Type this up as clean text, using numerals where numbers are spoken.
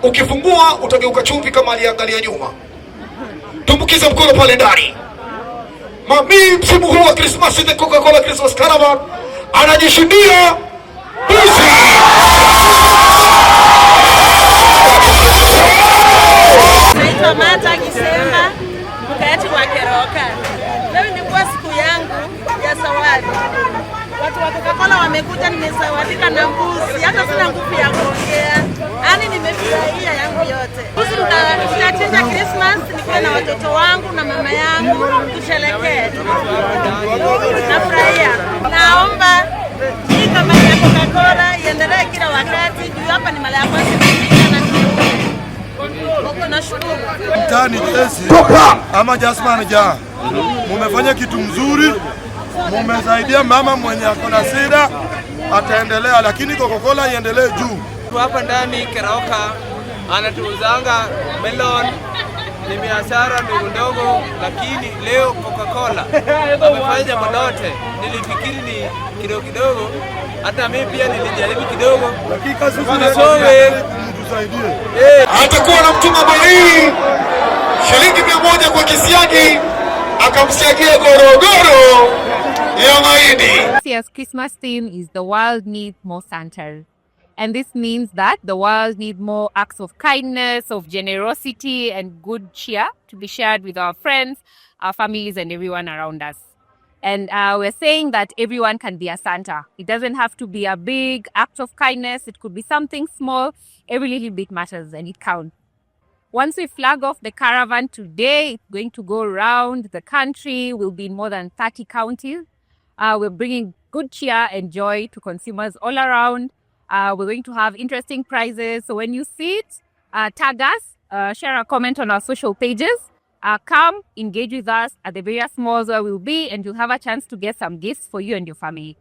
Ukifungua utageuka chumvi kama aliangalia nyuma. Tumbukiza mkono pale ndani. Mami, msimu huu wa Christmas, the Coca-Cola Christmas Caravan anajishindia mbuzi. Naitwa Martha Kisemba, mkaaji wa Keroka. Leo ilikuwa siku yangu ya zawadi. Watu wa Coca-Cola wamekuja, nimezawadika na mbuzi, hata sina nguvu ya kuongea. Yaani nimefurahia yangu yote. Mbuzi tutachinja Christmas nikiwa na watoto wangu na mama yangu, tusherekee. Nafurahia. Naomba hii kampani ya Coca-Cola iendelee kila wakati, juu hapa ni mara ya kwanza nimefika na nashukuru. Mtani Jesi ama Jasman ja, mumefanya kitu mzuri, mumesaidia mama mwenye ako na shida, ataendelea, lakini Coca-Cola iendelee juu. Hapa ndani Keroka anatuuzanga melon, ni biashara ndogo ndogo, lakini leo Coca-Cola amefanya jambo lote. Nilifikiri ni kidogo kidogo, hata mimi pia nilijaribu kidogo. Dakika sisi Tusowe. Mtusaidie. Atakuwa na mtuma Bahii shilingi 100 kwa kisiagi, akamsiagia gorogoro ya mahindi. This year's Christmas theme is "The World Needs More Santas." And this means that the world needs more acts of kindness, of generosity, and good cheer to be shared with our friends, our families, and everyone around us. And we're saying that everyone can be a Santa. It doesn't have to be a big act of kindness, it could be something small. Every little bit matters and it counts. Once we flag off the caravan today, it's going to go around the country. We'll be in more than 30 counties. We're bringing good cheer and joy to consumers all around. We're going to have interesting prizes. So when you see it, tag us, share a comment on our social pages. Come engage with us at the various malls where we'll be, and you'll have a chance to get some gifts for you and your family.